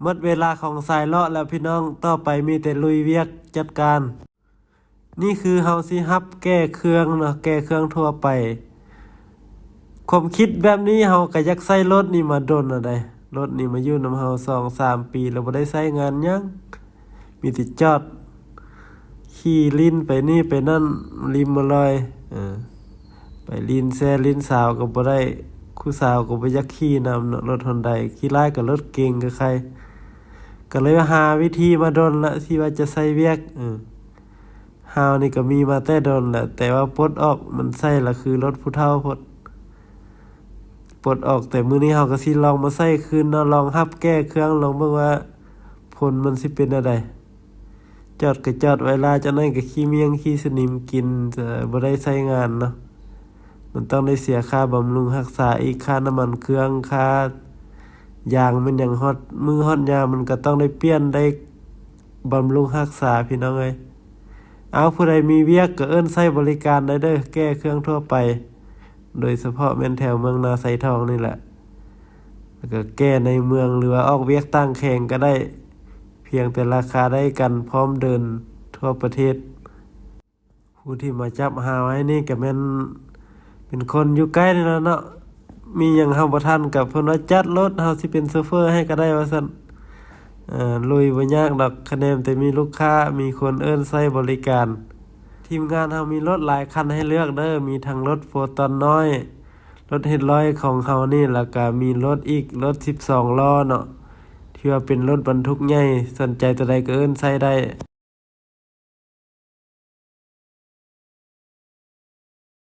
ໝົດເວລາຂອງສາຍເລາະແລ້ວພີ່ນ້ອງ, ຕໍ່ໄປມີແຕ່ລຸຍວຽກຈັດການ. ນີ້ຄືເຮົາຊິຮັບແກ້ເຄື່ອງເນາະ, ແກ້ເຄື່ອງທົ່ວໄປ. ຄວາມຄິດແບບນີ້ເຮົາກໍຢາກໃຊ້ລົດນີ້ມາດົນແລ້ວໃດ໋. ລົດນີ້ມາຢູ່ນຳເຮົາສອງສາມປີແລ້ວ ບໍ່ໄດ້ໃຊ້ງານຫຍັງ, ມີແຕ່ຈອດຂີ່ຫຼິ້ນໄປນີ້ໄປນັ້ນ ລິມມະລອຍ ເອີ ໄປຫຼິ້ນແຊຫຼິ້ນສາວກໍບໍ່ໄດ້, ຄູສາວກໍບໍ່ຢາກຂີ່ນຳເນາະ, ລົດຮອນໄດ ຂີ່ຫຼາຍກໍລົດເກັງກໍໄຄ. ກໍເລີຍວ່າຫາວິທີມາດົນລະ ທີ່ວ່າຈະໃຊ້ວຽກ. ເອີ ຮາວນີ້ກໍມີມາແຕ່ດົນແຫຼະ, ແຕ່ວ່າປົດອອກມັນໃຊ້ລະຄືລົດຜູ້ເຖົ້າໂພດ. ປົດອອກ, ແຕ່ມື້ນີ້ເຮົາກໍຊິລອງມາໃຊ້ຄືນເນາະ, ລອງຮັບແກ້ເຄື່ອງ ລອງເບິ່ງວ່າຜົນມັນຊິເປັນແນວໃດ. ຈອດກໍຈອດໄວ້ຫຼາຍ, ຈັກໜ້ອຍກໍຂີ້ໝ້ຽງຂີ້ສະໜິມກິນ, ຈະບໍ່ໄດ້ໃຊ້ງານເນາະ. ມັນຕ້ອງໄດ້ເສຍຄ່າບຳລຸງຮັກສາອີກ, ຄ່ານ້ຳມັນເຄື່ອງ, ຄ່າຢາງແມ່ນຫຍັງ, ຮອດມື້ຮອດຍາມມັນກໍຕ້ອງໄດ້ປ່ຽນ, ໄດ້ບຳລຸງຮັກສາ ພີ່ນ້ອງເອີຍ. ເອົາ ຜູ້ໃດມີວຽກກໍເອີ້ນໃຊ້ບໍລິການໄດ້ເດີ, ແກ້ເຄື່ອງທົ່ວໄປ ໂດຍສະເພາະແມ່ນແຖວເມືອງນາໄຊທອງນີ້ແຫຼະ, ແລ້ວກໍແກ້ໃນເມືອງ ຫຼືວ່າອອກວຽກຕ່າງແຂວງກໍໄດ້, ພຽງແຕ່ລາຄາໄດ້ກັນ ພ້ອມເດີນທົ່ວປະເທດ. ຜູ້ທີ່ມາຈັບຮາວໃຫ້ນີ້ກໍແມ່ນເປັນຄົນຢູ່ໃກ້ນີ້ແຫຼະເນາະ, ມີຫຍັງເຮົາບໍ່ທັນກໍເພິ່ນວ່າຈັດໂລດ, ເຮົາຊິເປັນໂຊເຟີໃຫ້ກໍໄດ້ວ່າຊັ້ນ. ເອີ ລຸຍບໍ່ຍາກດອກ, ຄະແນນແຕ່ມີລູກຄ້າ, ມີຄົນເອີ້ນໃຊ້ບໍລິການ. ທີມງານເຮົາມີລົດຫຼາຍຄັນໃຫ້ເລືອກເດີ, ມີທັງລົດໂຟຕອນນ້ອຍ, ລົດເຮັດຮ້ອຍຂອງເຮົານີ້, ແລ້ວກະມີລົດອີກ, ລົດສິບສອງລໍ້ເນາະ, ທີ່ວ່າເປັນລົດບັນທຸກໃຫຍ່. ສົນໃຈຕົວໃດກໍເອີ້ນໃຊ້ໄດ້.